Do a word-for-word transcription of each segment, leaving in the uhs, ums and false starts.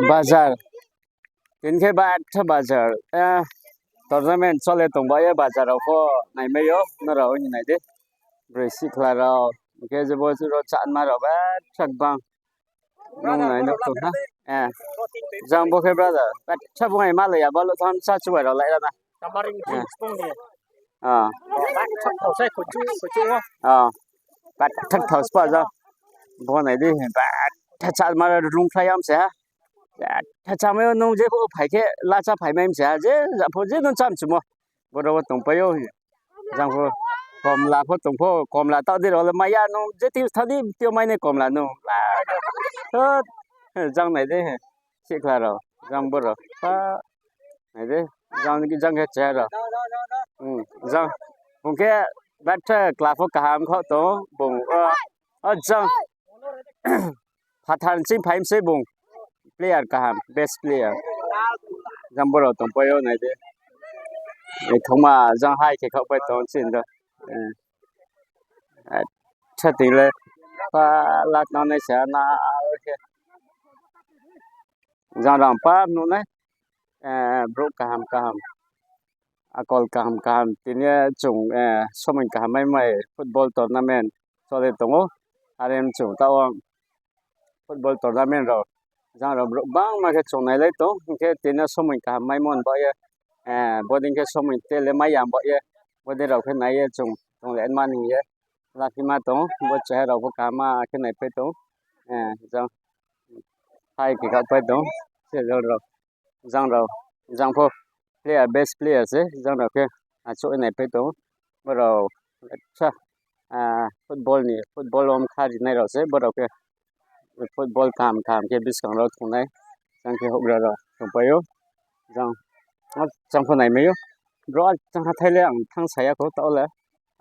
Bazar. Tini khe batha bazar. Eh, tournament chole tong ba ye bazar rao pho naimai yo, nrao hing nai di. Broi sihkhla rao, hing khe je bo rao chánma rao batha gbang. Nung nai nuh tong ha. Eh. Jang bo khe brother. Batha bung ai ma le ya, bo lo tham cha chubai rao lai ra na. Tamaring Eh. Spong ni. Ah. Thak thau sai khuchu, khuchu wo. Ah. Batha thau spa jang. Bo nai di, batha chánma rao rung khlai yam se ha. Batha chámai yo nung je pho phai khe, la chá phai mai se ha. Je, ja pho je nung chá mchumo. Bo rao wo tongpai ou. Jang pho komla pho tong pho, komla taoh di rao le mai ya nung, je ti tha di tio mai nai komla nung. La, thot, jang nai di, sihkhla rao, jang bo rao. Pa, nai di, jang, jang khe cheha rao. Hmm, jang, bung khe batha kla pho kaham kho tong, bung, o, o jang. Phathar ni ching phai mi se bung. Player kaham, best player. Jang bo rao tongpai ou nai di. Naithoma jang hai khe khaohpai tong chini do. Eh. Eh, chatting le. Pa la tang nai sa na khe. Jang rang pa nuh nai. Eh, brouh kaham kaham. Akol kaham kaham. Tini chung, eh, somoi kaham mai mai football tournament chole tong ou. Are chung taoh wo football tournament rao, jang rao brouh bangma khe chung nailai tong, hing khe tini somoi kaham maimo ni baoh ye, eh, bodei khe somoi tele mai ya ni baoh ye, bodei rao khe nai ye chung tong le ma ni hing ye, lakhima tong, bo cheha rao pho kaham ma khe naipai tong, eh, jang hai khe khaohpai tong, se jang rao, jang rao, jang pho player, best player se, jang rao khe achouh ye naipai tong, bo rao, ah, football ni, football wo mkha rinai rao se, bo rao khe football kaham kaham khe buskang rao thungnai, jang khe houhgra rao tongpai ou, jang, jang pho naimai ou, bro, jang hathái le ang thanngsa ya kho taoh le,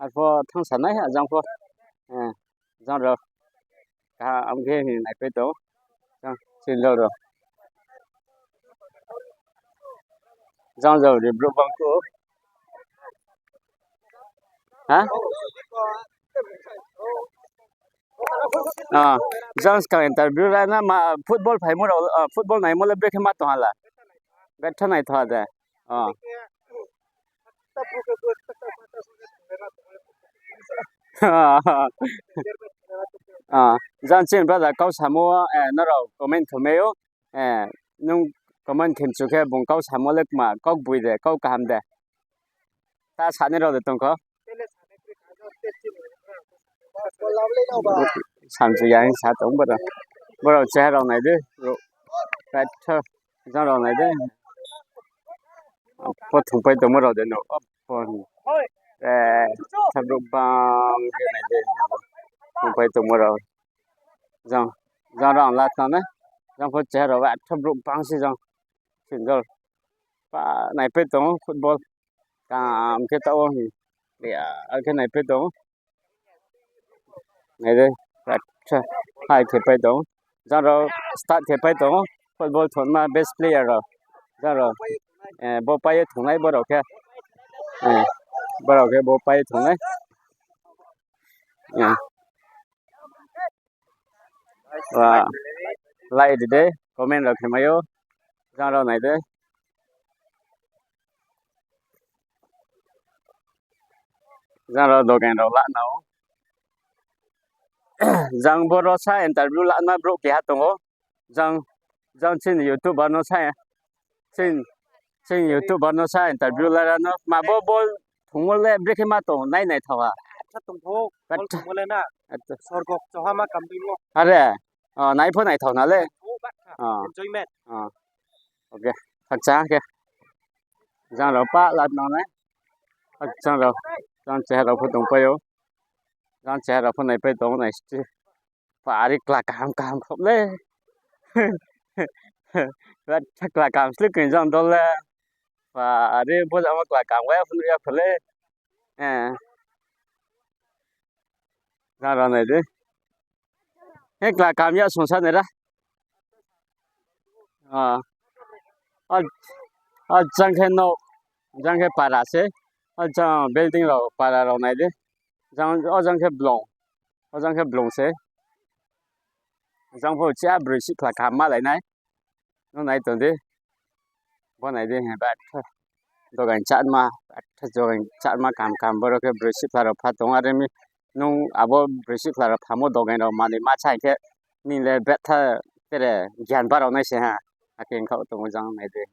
arpho thanngsa nai, jang pho, eh, jang rao, kaham khe hing naipai tong, jang, chini rao rao. Jang jao ri brouh bang kho. Ha? Ah, jang skang interview la na ma football phaimo rao, ah, football naimo le brekhe ma tong ha la. Betha naithoh ha de. Ah. Ah, jang chini brother kau samo, eh, nrao comment khe mai ou. Eh, nung comment khe mchu khe bung kau samo le kma, kau gboi de, kau kaham de. Ta sanai rao de tong kho. Samchu ya hing sa tong boro. Boro cheha rao nai di. Ro-, right, jang rao nai di. Pho thungpai tongmo rao de no. Pho. Eh, tha brouh bang khe nai di. Thungpai tongmo rao. Jang, jang rao ang la tang nai. Jang pho cheha rao atha brouh bang se jang. Sinjal. Pa naipai tong football. Kam khe taoh wo hing. Ya, khe naipai tong. Nai di, atha, hai khe pai tong. Jang rao start khe pai tong. Football thunma best player rao. Jang rao, eh, bo pai ye thungnai bo rao khe. Eh, bo rao khe bo pai ye thungnai. Eh. Wa, like ri de, comment rao khe mai ou. Jang rao nai de. Jang rao dogan rao la na ou. Jang boro sa interview lama brouh keha tong ou. Jang, jang chini YouTuber no sa, chini, chini YouTuber no sa interview la ra no. Ma bo ball thungmo le brekhe ma tong nai naithoh ha. Atha tong pho, ball thungmo le na. Sorgo chohama kamdui mo. Are, oh, nai pho naithoh na le. Oh, batha. Oh. Enjoyment. Oh. Okay. Khakchang khe. Jang rao pa la nang nai. Khakchang rao. Jang cheha rao pho tongpai ou. Jang cheha rao pho naipai tong nai sti. Pa are kla kaham kaham khop le. Kla kaham sle khe jang dol le. Pa are bo jama kla kaham ya phnuh ya kho le. Eh. Jang rao nai di. He kla kaham ya songsa nai ra. Ah. Ah, ah, jang khe no, jang khe para se. Ah, jang building rao para rao nai di. Jang, o jang khe blong. O jang khe blong se. Jang pho chá broi sihkhla kaham malai nai. Nung nai tong di. Bo nai di, he, betha dogaing chatma, betha dogaing chatma kaham kaham boro khe broi sihkhla rao pha tong, are mi nung abo broi sihkhla rao phamo dogaing rao manoi ma chá hing khe, nini le betha tere gyan barao nai se ha. Akhe ongkha tong ou, jang nai di.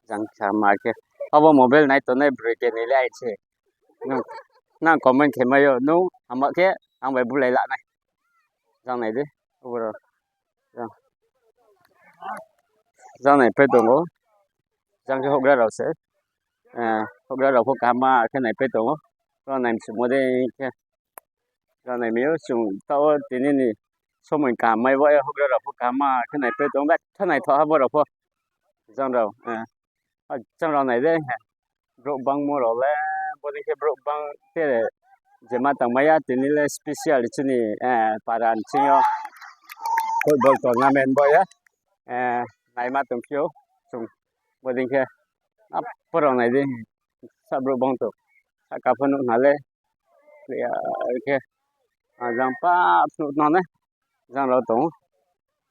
Jang kha ma khe. Abo mobile nai tongnai broi keni le ai se. Nung, nang comment khe mai yo, nung hama khe ang bai bulai la nai. Jang nai di, aboro. Jang. Jang nai pai tong ou. Jang khe houhgra rao se. Eh, houhgra rao pho kaham ma khe nai pai tong ou. Ro nai msumo de khe. Jang nai mi ou, chung taoh wo tini ni somoi kaham mai bo ye, houhgra rao pho kaham ma khe nai pai tong ou, betha naithoh ha bo rao pho. Jang rao, eh, jang rao nai de, he. Brouh bangmo rao le, bodei khe brouh bang tere jema tangmai ya, tini le special chini, eh, para ni sing yo football tournament bo ye, eh, naima tongphi ou, chung bodei khe, abo rao nai di, sa brouh bang tong, sahka pho nuh na le, clear khe, ah, jang pa phnuh no nai, jang rao tong ou,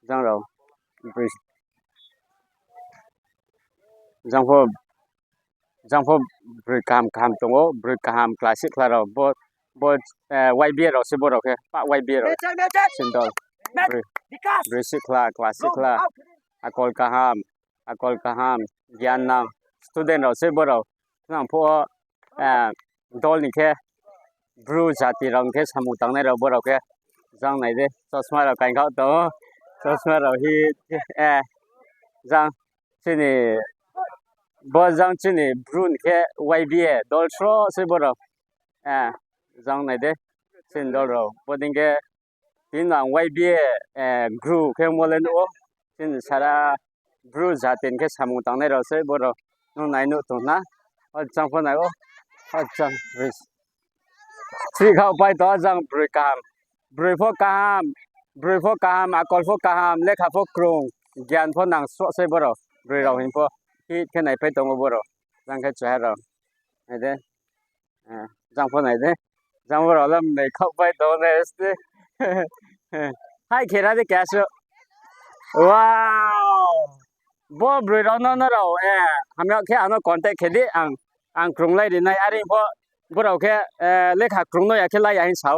jang rao, broi, jang pho, jang pho broi kaham kaham tong ou, broi kaham classic kla rao, bo, bo, eh, Y B A rao se bo rao khe, pa Y B A rao, sindol, broi, broi sihkhla, classic kla, akol kaham, akol kaham, gyan nang student rao se bo rao. Nang pho, eh, dol ni khe Bru jati rao ni khe samung tangnai rao bo rao khe. Jang nai di, chosma rao kaingkhaoh tong ou, chosma rao hi, eh, jang chini, bo jang chini Bru ni khe Y B A dol sroh se bo rao. Eh, jang nai di, chini dol rao. Bodei khe tini ang Y B A, eh, Bru khe mo le nuh ou. Chini sara Bru jati ni khe samung tangnai rao se bo rao. Nung nai nuh tong na. O jang pho nai ou. O jang broi. Sihkhaoh pai tong, o jang broi kaham. Broi pho kaham. Broi pho kaham, akol pho kaham, lekha pho krung. Gyan pho nang sroh se bo rao. Broi rao hing pho. Hit khe nai pai tong ou bo rao. Jang khe chaya rao. Nai di. Eh, jang pho nai di. Jang bo rao le mnai khaoh pai tong nai se. Hai khe ra di keha se. Wow! Bo broi rao no nrao, eh, hamya khe ano contact khe di, ang, ang krunglai ri nai, are pho bo rao khe, eh, lekha krung no ya khe lai ya hing sa ou.